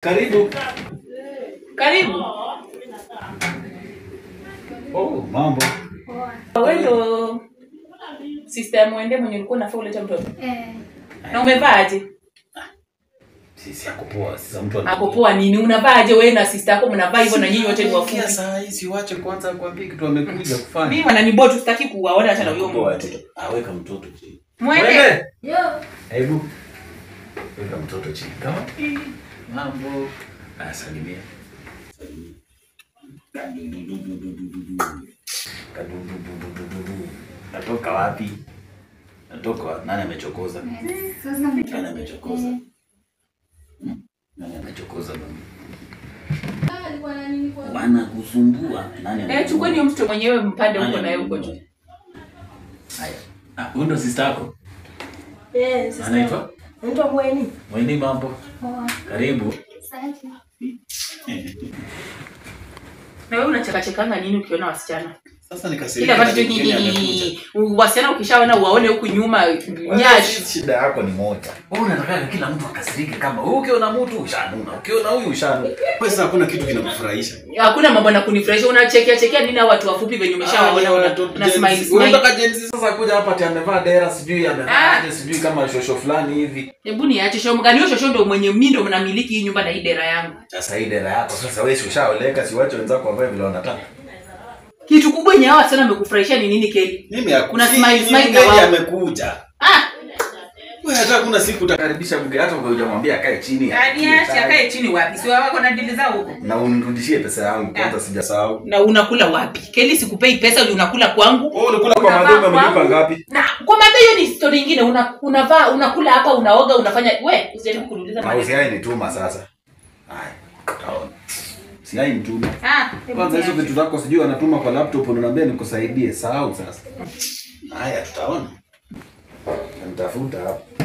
Karibu. Karibu. Oh, mambo. Wewe ndo sister Mwende mwenye ulikuwa unafaa uleta mtoto. Eh. Na umevaa aje? Sisi akopoa, sasa mtu Akopoa nini? Unavaa aje wewe na sister yako mnavaa hivyo na nyinyi wote ni wafupi? Saa hizi wache kwanza kuambia kitu amekuja kufanya. Mimi wananiboa tu, sitaki kuwaona hata na huyo mtoto. Ah, weka mtoto chini. Mwende. Yo. Hebu. Weka mtoto chini. Kama mambo. Ah, salimia. Salimia. Natoka wapi? Natoka wapi? Nani amechokoza? Nani amechokoza? Nani amechokoza mama? Wana kusumbua. Nani amechokoza? Eh, chukua ni mtoto mwenyewe mpande huko na huko juu. Haya. Ah, huyu ndo sister yako? Eh, sister. Anaitwa? Anaitwa Mweni. Mweni, mambo. Poa. Karibu. Asante. Na wewe unachekachekanga nini ukiona wasichana? Sasa nikasirika. Kila wakati tu wasichana ukishaona uwaone huku nyuma nyash. Shida yako ni moja. Wewe unataka kila mtu akasirike kama wewe ukiona mtu ushanuna, ukiona huyu ushanuna. Pesa hakuna kitu kinakufurahisha. Hakuna mambo na kunifurahisha, unachekea chekea nini watu wafupi venye umeshawaona una smile smile. Unataka Gen Z sasa kuja hapa ati amevaa dera sijui amevaa aje sijui kama shosho fulani hivi. Hebu niache shosho mgani huyo shosho ndio mwenye mimi ndio mnamiliki hii nyumba na hii dera yangu. Sasa hii dera yako sasa wewe si ushaoleka, si wache wenzako wavae vile wanataka. Kitu kubwa yenye hawa sana amekufurahisha ni nini Kelly? Mimi hakuna Kuna smile smile na wao. Amekuja. Ah, wewe hata kuna siku utakaribisha mgeni hata hujamwambia akae chini. Aniache akae chini wapi? Si wako na dili zao huko. Na unirudishie pesa yangu kwanza sijasahau. Na unakula wapi? Kelly sikupei pesa ndio unakula kwangu. Wewe unakula kwa mademu amelipa ngapi? Na kwa mademu hiyo ni story nyingine. Unavaa, unakula hapa, unaoga, unafanya we usijaribu kuniuliza maneno. Na usiai nituma sasa. Haya, utaona. Siai nituma. Ah, kwanza hizo vitu zako sijui anatuma kwa laptop unaniambia nikusaidie, sahau sasa. Haya, tutaona. Nitafuta hapo.